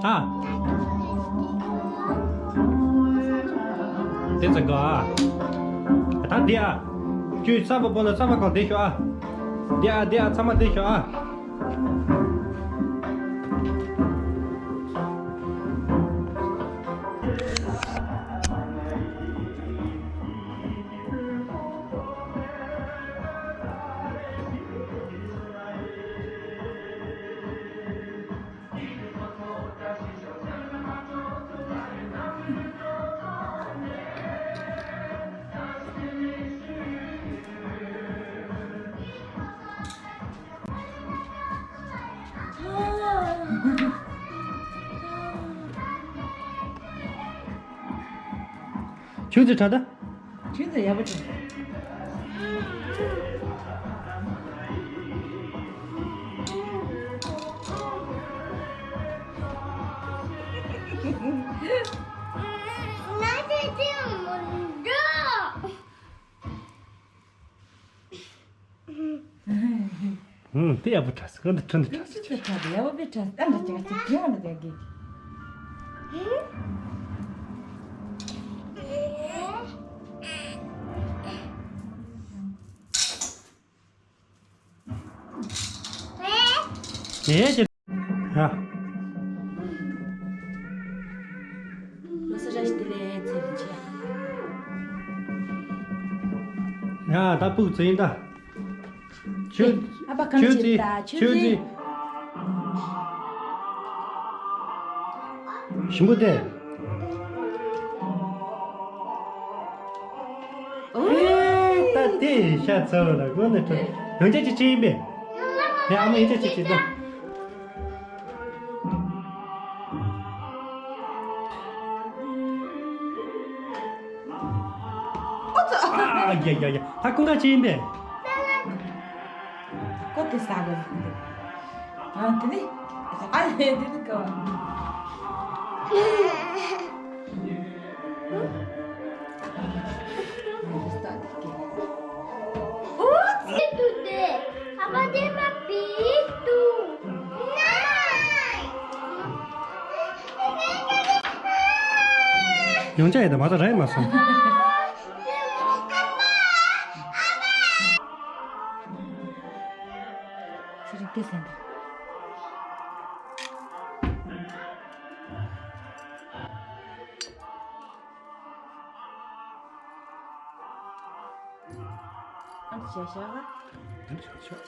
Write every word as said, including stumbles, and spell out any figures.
ཨ། དེ་ཚ་ག་ཨ། ད་འདི་ཨ། ཁྱོད་ཚ་བ་པོ་ལ་ཚ་བ་གང་བསྡད་ཤོག་ཨ། འདི་ཨ་འདི་ཨ་ཚ་མ་བསྡད་ཤོག་ཨ། ཁྱོད་ཚོ་དྲ་ད། ཁྱོད་ཚོ་ཡག་པོ་བྱུང་། ཧུམ། དེ་ཡག་པོ་བྲིས་སོང་། འདི་ཁྲོན་དུ་བྲིས་སོང་། ཁྲོན་དུ་བྲིས་སོང་། ཡག་པོ་དཔེ་བྲིས་སོང་། ཨ་འདྲ་ཅིག་ཅིག་གིས་ཨ་འདྲ་ཅིག་གིས། ཡེ་ཅི། ཡ། ལོ་གསར་བཀྲ་ཤིས་བདེ་ལེགས། ཚེ་རིང་ཆེ། ཡ་ད་ཕུག་ཚེ་ཡིན་ད། ཁྱོད། ཨ་ཕ་གང་ཁྱོད་བྱེད་ཚེ་ད་ཁྱོད་ཁྱོད་ཚེ། ཚེ། ཞིམ་པོ་དེ། ཨེ། ད་དེ་ཤ་ཚ་བ་ལ་དགོས་ནས་ཁྲོ། ཡང་བསྐྱར་ཅིག་ཅིག་ཡིན་པས། ཡ་ཨ་མ་ཡང་བསྐྱར་ཅིག་ཅིག་ད། ཨོ་ཙི། ཨ་ཡ་ཡ་ཡ། ད་ཀུན་དགའ་ཅིག་ཡིན་པས། ཀོ་དེ་ཟ་དགོས་ཟེར་འདུག་ཨ་དེ་ནི། ཨ་ལེ་དེ་ནི་ཀོ། ཨོ་ཙི་དུ་དེ། ཨ་ཕ་དེ་མ་པི་དུ། ཡང་བསྐྱར་ཡིན་ད་མ་ད་ར་ཡིན་མ་སོང་། ཚེ་རིང་དེ་ཟེར་འདུག་ཨ་ནི་བྱས་བཞག་ག་འདི་འདྲ་བྱས་ཆོག